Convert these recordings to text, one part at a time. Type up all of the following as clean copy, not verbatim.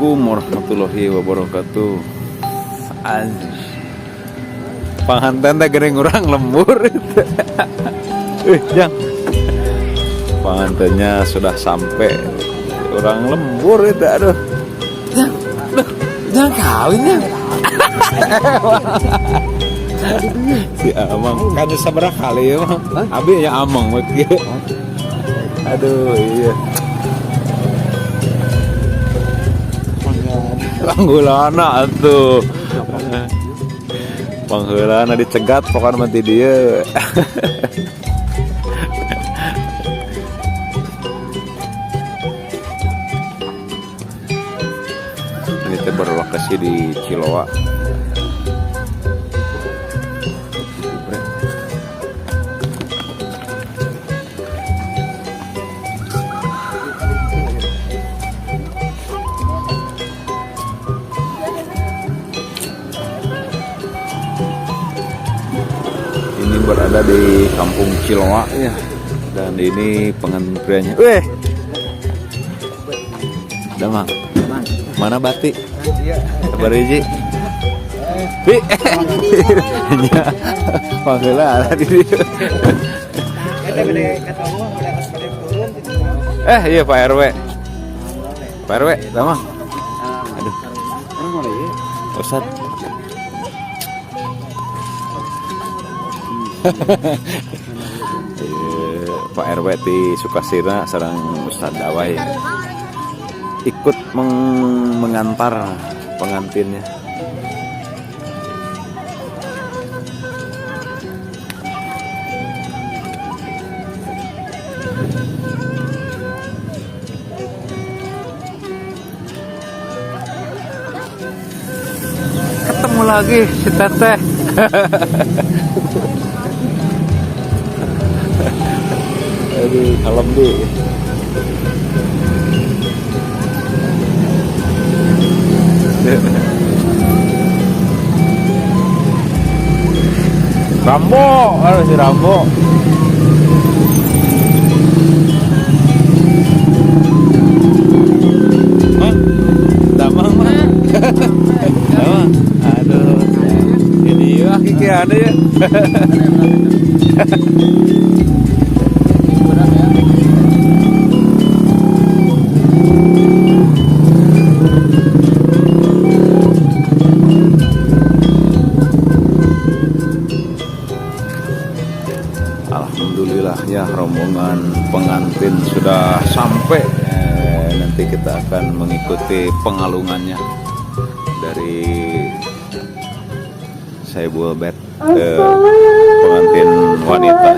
Assalamualaikum warahmatullahi wabarakatuh. Anjir. Panganten teh geuning urang lembur. Jang. Pengantinnya sudah sampai. Orang lembur itu, aduh. Jang, aduh, jangan kawin ya. Si Amang kan sabaraha kali ya, Mang. Abi ya Amang kieu. Aduh, iya. Panggulana atuh. Pangheulana dicegat pokoknya mah ti dieu. Ini teh berlokasi di Ciloa. Ini berada di Kampung Ciloa ya. Dan ini pengantin prianya. Weh. Damang. Mana batik? Kabar hiji. Bi. Nya. Panggillah ada di dieu. Iya Pak RW. Pak RW, Damang. Aduh. Ustad. Pak RW di Sukasirna sareng Ustad Dawai ikut mengantar pengantinnya. Ketemu lagi si Teteh. Aduh, kalem deh. Rambo, aduh si Rambo. Hah? Damang mah. Damang. Aduh. Ini ya kiki ada ya. Alhamdulillah ya, rombongan pengantin sudah sampai. Nanti kita akan mengikuti pengalungannya dari Saibul Bet, pengantin wanita.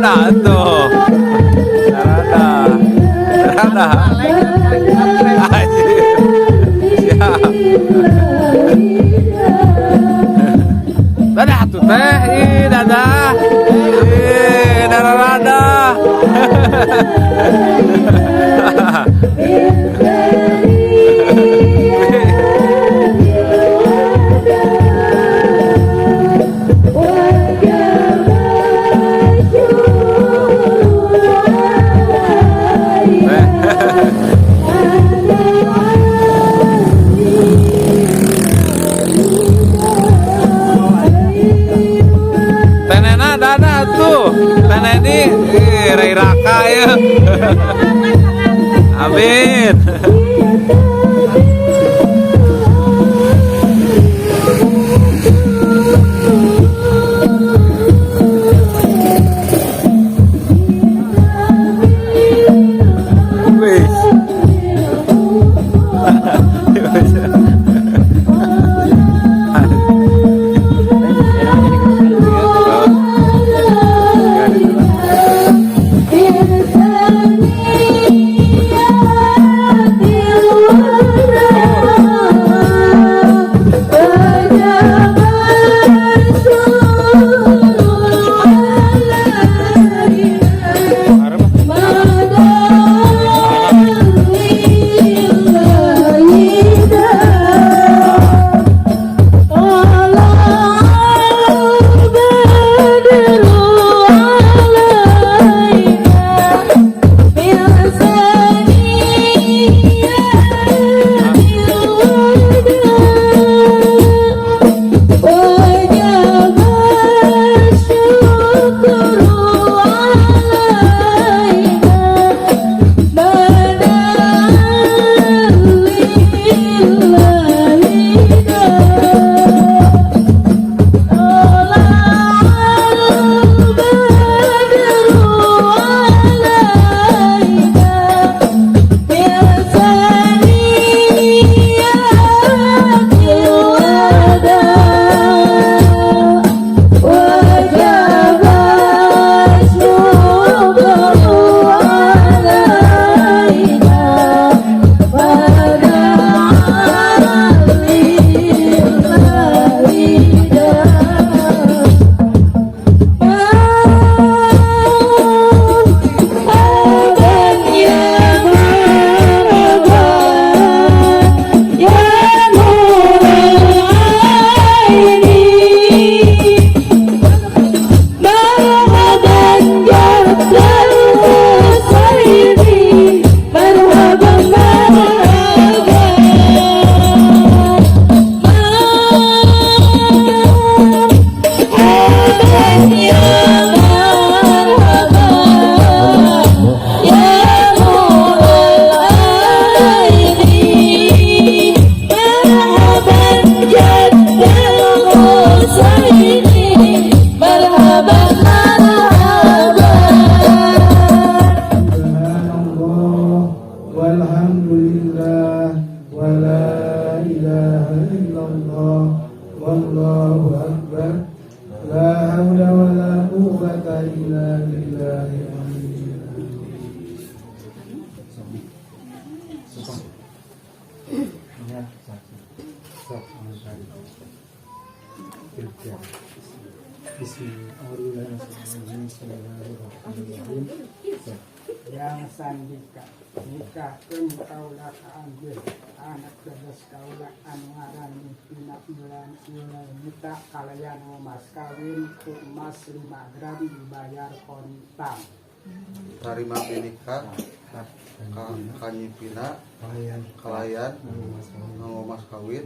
Rada tuh. Rada. Rada. Siap. Dadah tuh teh. Ih, dadah. Ih, dadah rada. Tenena dadah tuh. Teneni ih, raka ya. Amin. Alhamdulillah. Ya, satu. Sok, anu tadi. Tiga. Bismillahirrahmanirrahim. Sok. Yang Sandika, nikahkeun kaula ka anjeun anak teges kaula anu ngaran Pina Yulanita kalayan mas kawin ku emas 5 gram dibayar kontan. Tarima binikah ka Nyi Pina Kalayan kalayan mas kawin. Nganggo mas kawin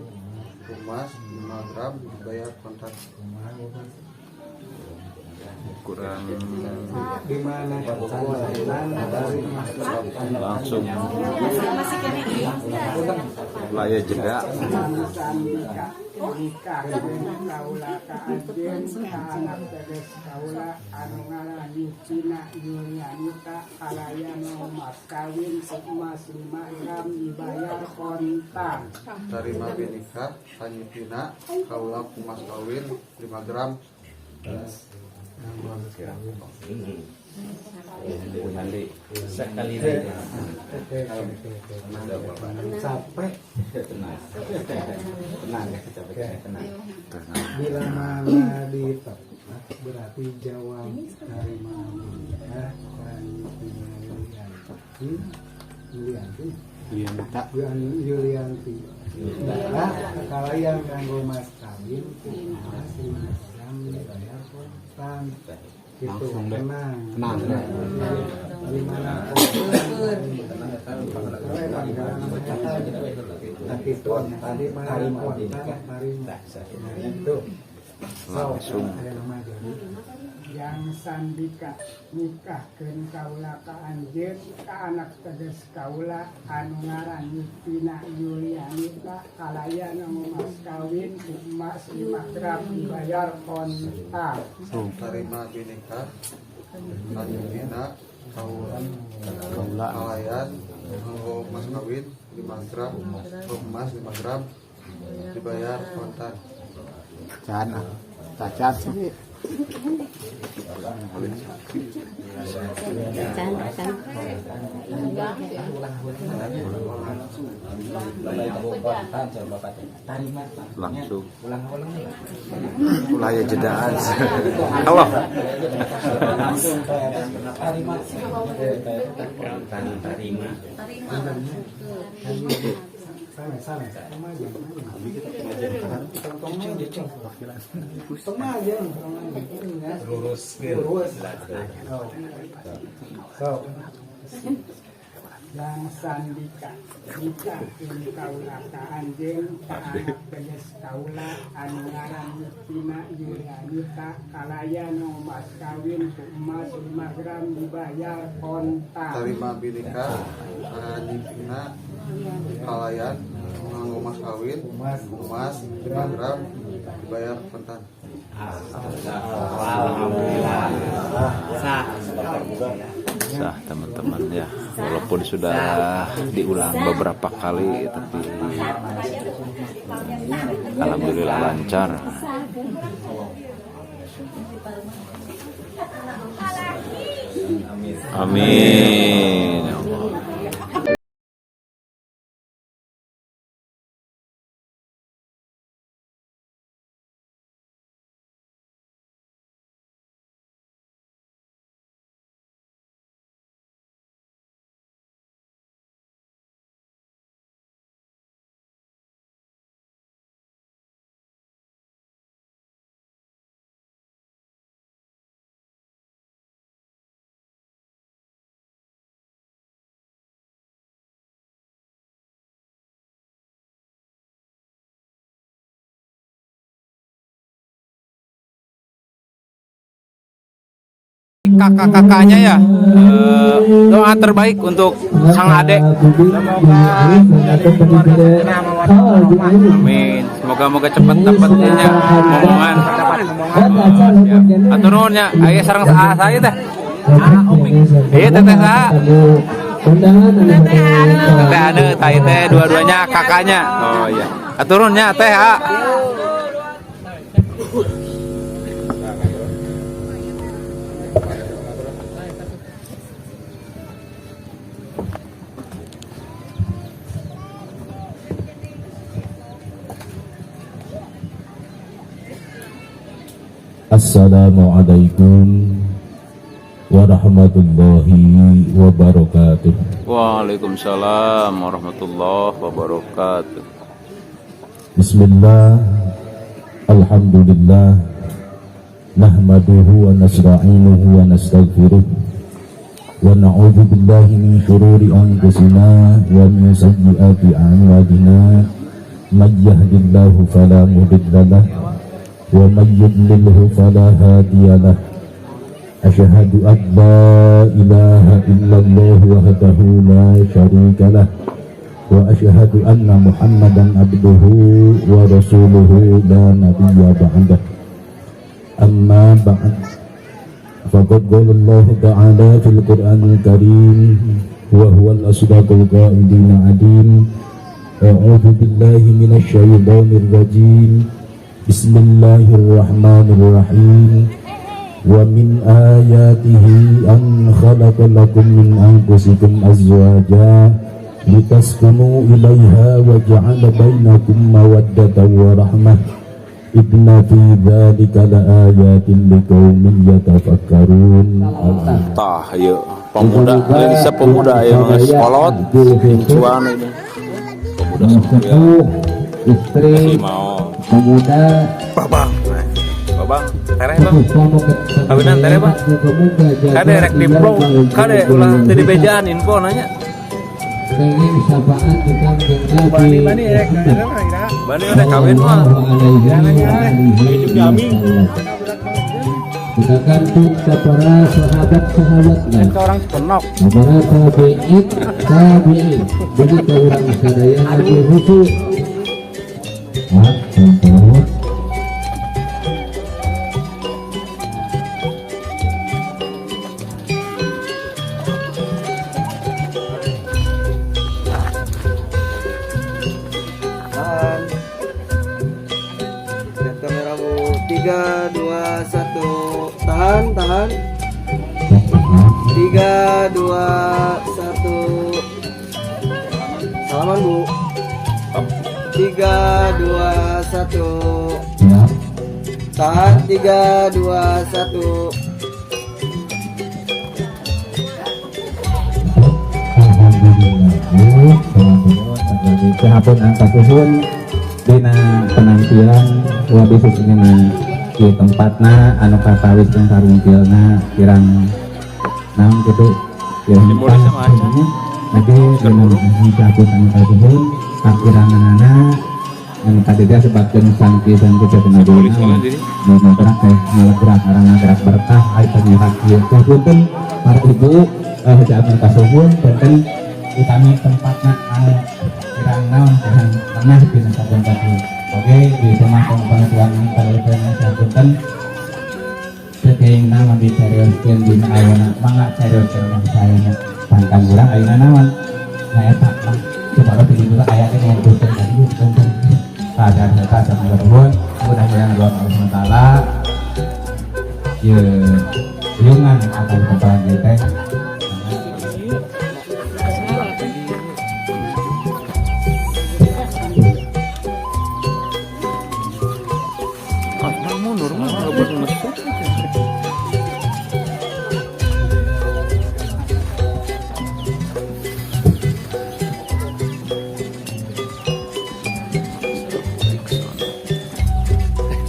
emas 5 gram dibayar kontan. Kumaha, Mas? Kurang Di mana kontan dari mas langsung aya jeda. Yang Sandika, nikahkeun kaula ka anjeun ka anak teges kaula anu ngaran Pina Yulianita kalayan mas kawin ku emas 5 gram dibayar kontan. Tarima binikah ka Nyi Pina kaula ku mas kawin 5 gram. Sekali lagi. Oke. Sampai Tenang. Tenang ya, capek tenang. bila mana ditepat berarti jawab tarima nikah Yulianti Yulianti Yulianti Nah, kalayan kanggo mas kawin ku emas 5 gram dibayar kontan gitu. Tenang, Tenang. Di mana kontan. Nah, itu tadi mana kontan tarima. Nah, itu. Langsung. Ada nama jadi. Yang Sandika, nikahkeun kaula ka anjeun ka anak teges kaula anu ngaran Pina Yulianita kalayan mas kawin ku emas 5 gram dibayar kontan. Tarima binikah ka Nyi Pina kaula kalayan nganggo mas kawin 5 gram emas 5 gram dibayar kontan. Can, cacat sih. Can, can. Langsung ulah aya jedaan. Halo. Langsung tarima. Tarima. Sama, sama. Sama aja. Tong aja. Tong aja. Tong aja. Lurus. Lurus. Oh. So, Yang Sandika, nikahkeun kaula ka anjeun ka anak teges kaula anu ngaran Pina Yulianita kalayan mas kawin ku emas 5 gram dibayar kontan. Tarima binikah ka Nyi Pina kalayan nganggo mas kawin emas emas 5 gram dibayar kontan. Alhamdulillah. Sah. Sah, teman-teman ya, walaupun sudah diulang beberapa kali, tapi alhamdulillah lancar. Amin ya Allah. Kakak-kakaknya ya, doa terbaik untuk sang adek. Amin, semoga-moga cepat dapatnya momongan. Siap. Atur nuhun nya, aya sareng saha saya teh? Iya, teteh saha? Teteh Ane, tah ieu teh dua-duanya kakaknya. Oh iya. Atur nuhun nya, teh ah. Assalamualaikum warahmatullahi wabarakatuh. Waalaikumsalam warahmatullahi wabarakatuh. Bismillah, alhamdulillah, nahmaduhu wa nasta'inuhu wa nastaghfiruh wa na'udzu billahi min syururi anfusina wa min sayyiati a'malina. May yahdihillahu fala mudilla lahu wa may yudlilhu fala hadiya lahu. Asyhadu an la ilaha illallah wahdahu la syarika lah wa asyhadu anna Muhammadan abduhu wa rasuluhu la nabiyya ba'dah. Amma ba'd, faqad qala Allah ta'ala fil Qur'anil Karim wa huwal asdaqul qaidin adim. A'udzu billahi minasy syaithanir rajim. Bismillahirrahmanirrahim. Wa min ayatihi an khalaqa lakum min anfusikum azwaja litaskunu ilaiha wa ja'ala bainakum mawaddatan wa rahmah. Inna fi dzalika laayatin liqaumin yatafakkarun. Tah ieu pemuda, Indonesia pemuda ieu geus kolot, cuan ini. Pemuda Sepuh, istri, mau. Pemuda, Babang. Babang, tereh bang. Kawinan tereh bang. Kade rek diplom, kade ulah teu dibejaan info nanya. Kenging syafaat di Kangjeng Nabi Muhammad Bani udah kawin mah. Alaihi wasallam. Kita kantun ke para sahabat-sahabatnya, Orang penok. Para tabi'in tabi'in, jadi ke urang sadaya nabi khusus. Ah, contoh. Tahan. Lihat kamera Bu. 3, 2, 1. Tahan, tahan. 3, 2, 1. Salaman Bu. 3, 2, 1. Ya. Tahan. 3, 2, 1. Alhamdulillah, Siapun angka suhun dina penampilan wabi khususnya di tempatna anu kakawis jeung sarungtilna kirang naon kitu kirang Simbolisnya mah acan. Lagi dina siapun angka suhun kakiranganana anu tadi dia sebabkeun sangki sangki cenah Simbolis lah jadi. Nu gerak teh ngalegerak ngaranna gerak berkah ai panyerak ieu teh. Punten para ibu, jamin kasuhun punten utami tempatna anu kirang naon kirang tengah dina saben tadi. Oke, di rumah pengetahuan para punten saking naon dicarioskeun dina ayeuna, mangga carioskeun mah sayana pangkan urang ayeuna naon nah eta lah coba di dieu aya ge ngumpulkeun tadi punten sadar eta sama nuhun. Mudah-mudahan Allah Subhanahu wa taala ye riungan akan kepala kita. Ah, nah mundur mah nggak buat masuk.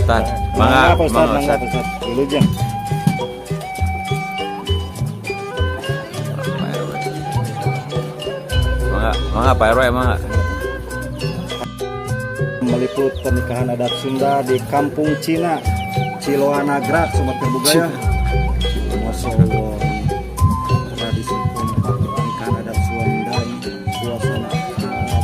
Ustad, mangga, Pak Ustad, mangga, mangga Ustad. Pak Ustad. Wilujeng. Pak RW. Mangga, mangga Pak RW, mangga. Meliput pernikahan adat Sunda di Kampung Cina, Ciloa Nagrak, Sobat Terbugaya. Masya Allah, tradisi kompak pernikahan adat Sunda, suasana akrab.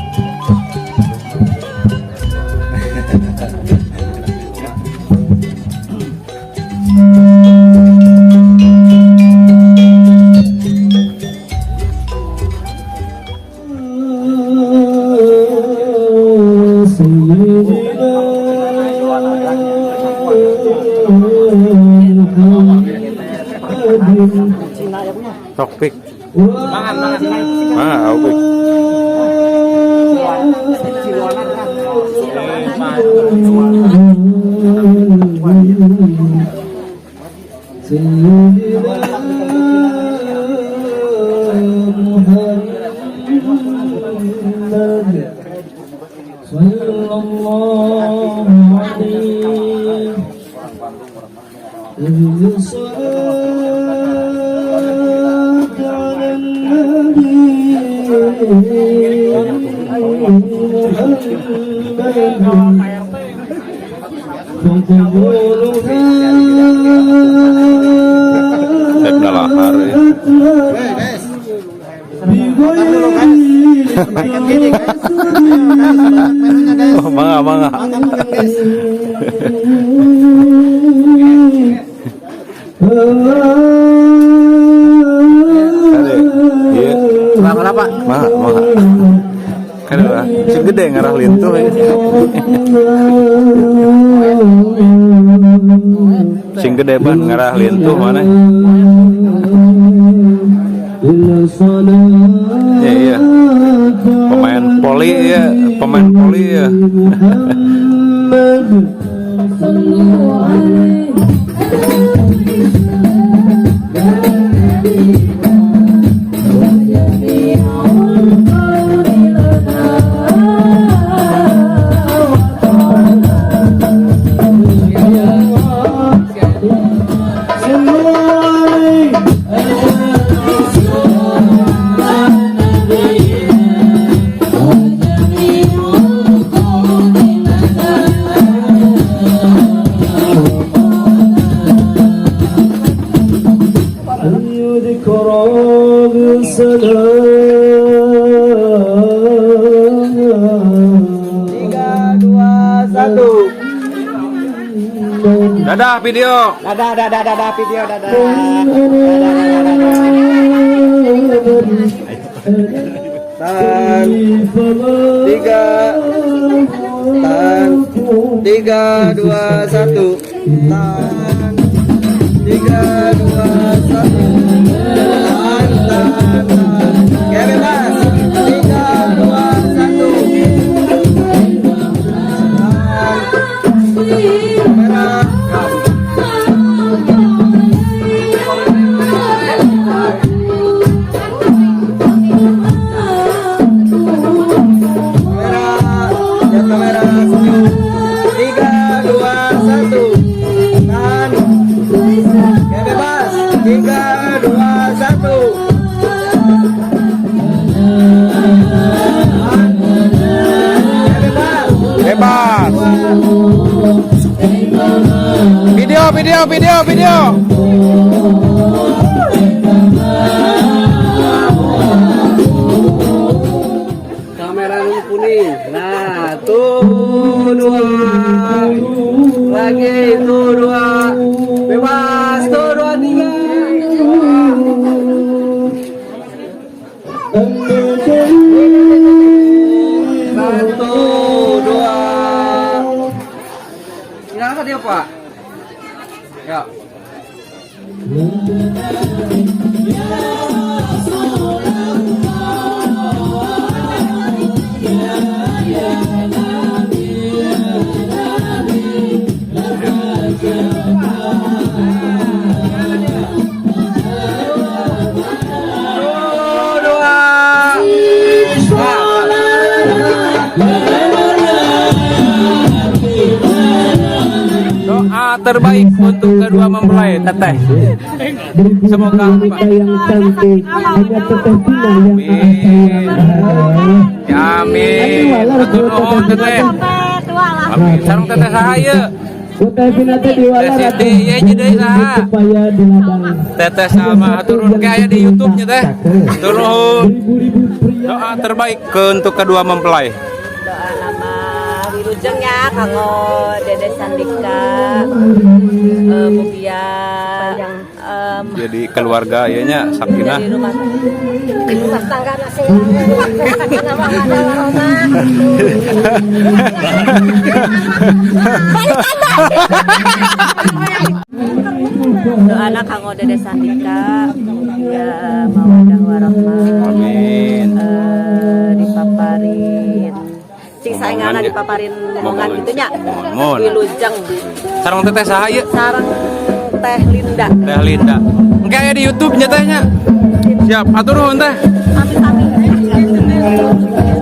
Sayyidina Muhammad. Tokpik. Mangan, mangan. Mangga, Opik. سيدنا محمد صلى الله عليه. الصلاة على النبي محمد فقبولها Rek dalahar ya. بغير Oh, mangga mangga. Kade, iya. Kenapa, Pak? Mangga, mangga. Kade lah, sing gede ngarah lintuh ya. Sing gede ban ngarah lintuh mana? Iya, iya. Pemain poli ya, pemain poli ya. ذكرى بالسلام. 3, 2, 1. Dadah video. Dadah, dadah, dadah video, dadah. Tan, 3, tan, 3, 2, 1. Tan, 3, 2, 1. Tan, tan, tan. Oke, bebas. 3, 2, 1. Tan. Kamera. Kamera, lihat kamera, senyum. 3, 2, 1. Tahan. Oke, bebas. 3, 2, 1. Tahan. Oke, bebas. Bebas. Video, video, video, video. Kamera lu kuning. Nah, tuh dua. Lagi tuh dua. Bebas, tuh dua tiga. Satu, dua. Ini angkat ya, Pak? Ya. Tuh, dua. Nah. Doa terbaik untuk kedua mempelai teteh. Semoga Wanita yang cantik hanya Teteh Tina yang Amin. sayang. Ya, amin. Hatur nuhun teteh. Amin. Sareng teteh saha ieu? Teteh Tina teh diwalar. Teh Siti, ieu jeung deui saha? Supaya di ladang. Teteh sama hatur nuhun ke aya di YouTube nya teh. Hatur nuhun. Ribu-ribu pria. Doa terbaik ke untuk kedua mempelai. Doa nama wilujeng ya kanggo Dede Sandika, mugia Jadi keluarga ieu nya sakinah. Jadi rumah tangga nasi nama ada warahmah. Balik doana kanggo Dede Sandika ya, mawadah warahmah. Amin. Dipaparin cing saengana, Momongan ya. Dipaparin momongan gitu nya. Mohon. Wilujeng. Sareng teteh saha ieu? Sareng Teh Linda. Teh Linda. Engke aya di YouTube nya, Teh, nya. Siap, hatur nuhun, Teh. Sami-sami.